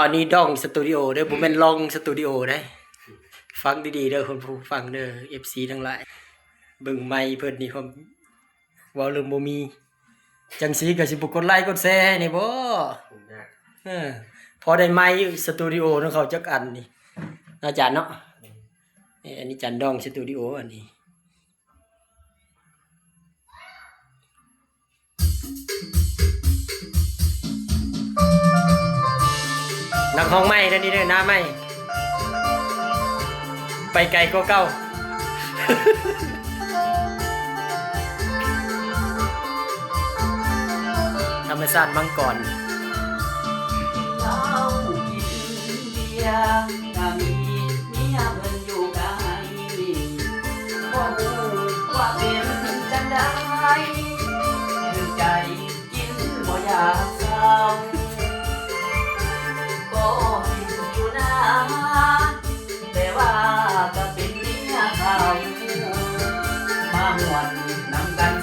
ອັນນີ້ດອງສະຕູດິໂອເດີ້ ບໍ່ແມ່ນລອງສະຕູດິໂອເດ້. ຟັງດີໆເດີ້ ຄຸນຜູ້ຟັງເດີ້ ເອັຟຊີທັງຫຼາຍ. ເບິ່ງໄມເພິ່ນນີ້ ເວົ້າເລື່ອງບໍ່ມີ ຈັ່ງຊີ້ກໍຊິບໍ່ກົດໄລກົດແຊໃຫ້ນີ້ບໍ? ເອີ ພໍໄດ້ໄມສະຕູດິໂອນຳເຂົາຈັກອັນນີ້ ອາຈານເນາະ. ເອີ ອັນນີ້ຈານດອງສະຕູດິໂອອັນນີ້. ນັກຮ້ອງໃໝ່ເດີ້ນີ້ເດີ້ ໜ້າໃໝ່ ໄປໄກກວ່າເກົ່າ. ທຳມະຊາດມັງກອນ. ເຫຼົ້າກິນເບຍ ກະມີເມຍເພິ່ນຢູ່ໃກ້ ບໍ່ຮູ້ວ່າເປັນຈັ່ງໃດ ຖືກໃຈກິນບໍ່ຢາກເຊົາ ກໍກິນຢູ່ນາ ແຕ່ວ່າກະເປັນເມຍເຂົາ ມາມ່ວນນຳກັນ